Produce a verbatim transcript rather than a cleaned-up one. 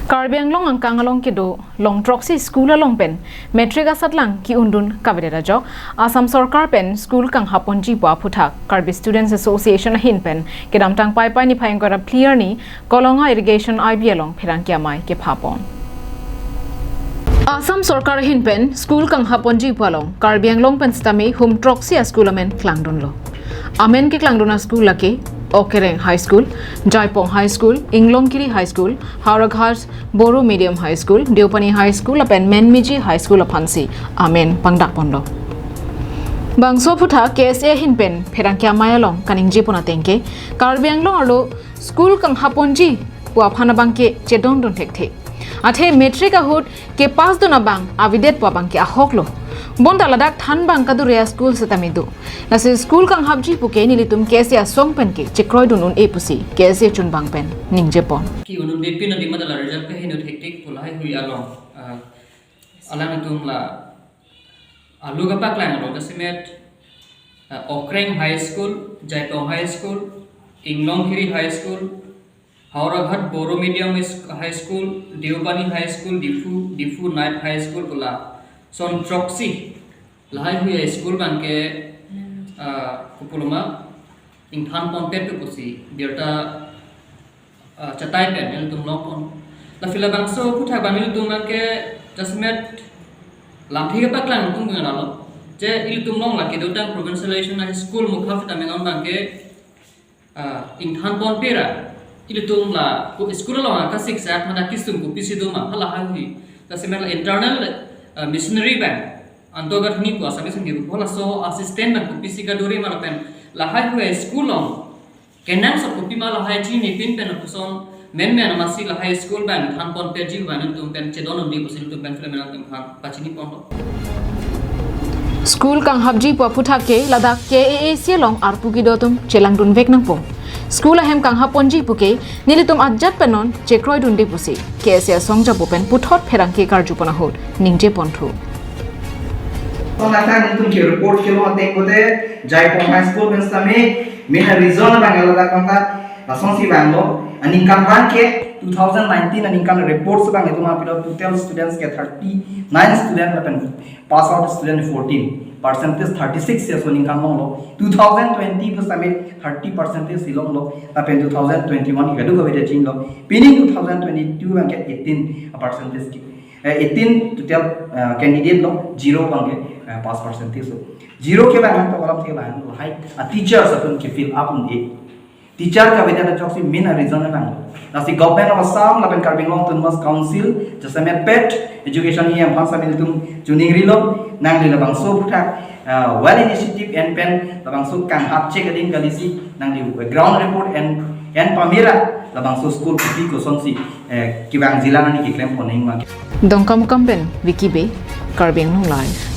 Karbi Anglong angkang along kedo longthroksi school along pen matric asatlang ke-undun kavedet ajok Assam Sorkar pen school kanghapponji pu aphuthak Karbi Students Association ahin pen kedamtang Paipai niphai ingkoi ra phli arni Kolonga Irrigation I B along pherangke amei kephapon. Assam Sorkar ahin pen school kanghapponji pu along Karbi Anglong pen sitame hum throksi a-school amen klangdunlo. Amen keklangdun a-school lake Okereng High School, Jaipong High School, Inglongkiri High School, Howraghat Boro Medium High School, Deopani High School lapen Menmiji High School aphansi amen pangdakponlo. Bangso aphuthak K S A ahin pen pherangke amei along kaningjepon ateng ke Karbi Anglong arlo school kanghapponji pu aphan abangke chedondun thekthe. Athe matric ahut kepassdun abang avedet pu abangke ahoklo. Bonta ladak thanbang kadure a-school sitame do. Lasi school kanghapji puke nelitum K S A asong pen ke chekroidun un-e pusi K S A chunbang pen ningjepon. Ke-undun bepin adi madala result ke henut hektik pu lahaihui along, ah, alangtum la alu kapaklang along jasemet, ah, Okreng High School, Jaipong High School, Inglongkiri High School, Howraghat Boro Medium Is-, High School, Deopani High School, Diphu, Diphu Knight High School pu lason throksi lahaihui a-school abangke, ah, kopuloma ingthanponpet pu pusi birta, ah, chatai pen ilitum longpon. Lasi labangso aphuthak abang ilitum abangke jasemet lamthe kapaklang tum ngalalo. Je ilitum along la kedotang provincialization a-school mukha sitame non abangke, ah, ingthanponpe ra ilitum la ko school along akasiksak mane kisung kopisi doma halahaihui. Jasemet la internal, ah, missionary abang antogat hini ko Assamese hini ko laso a-system abang kopisi kadure ma lapen lahaihui a-school along kenangsot kopima lahai chinipin pen lapuson menmen amatsi lahai school abang thanponpetji abang ilitum pen chedondunde pusi ilitum pen film ilitum aphan pachiniponlo. School kanghapji pu aphuthak ke ladak K A A C along arpu kedo atum chelangdunvek nangpo. School ahem kanghapponji puke nelitum ajat pen non chekroidunde pusi K S A asong japo pen puthot pherangke karjupon ahut ningjeponthu. Lason athak nelitum ke report kelo ateng kote Jaipong High School pen sitame main reason abang ladak abang ta lasonsi vanglo. Aningkanvang ke two thousand nineteen aningkan report abang itum apilo total students ke thirty-nine student lapen pass out student fourteen, percentage thirty-six ya so aningkan longlo. Two thousand twenty pu sitame thirty percentage si longlo lapen two thousand twenty-one ke kadokave ta chinglo. Pini two thousand twenty-two abangke eighteen percentage ke, eh, eighteen total, eh, candidate lo, zero abangke, eh, pass percentage lo. Zero ke abang to kolam ke abang lo hai, ah, teachers atum ke fill up un-e. Teacher kavedet ajoksi main reason abang. Lasi Government of Assam lapen Karbi Anglong Autonomous Council jasemet pet education E M aphan sitame ilitum choningrilo, nangli labangso aphuthak, ah, well initiative en pen labangso kanghap chek ading kalisi nangli ground report en, en pame ra labangso school kopi kosonsi, eh, kevangjilang ani keklempon nangma. Dongkamukam pen Vicky Bey, Karbi Anglong Live.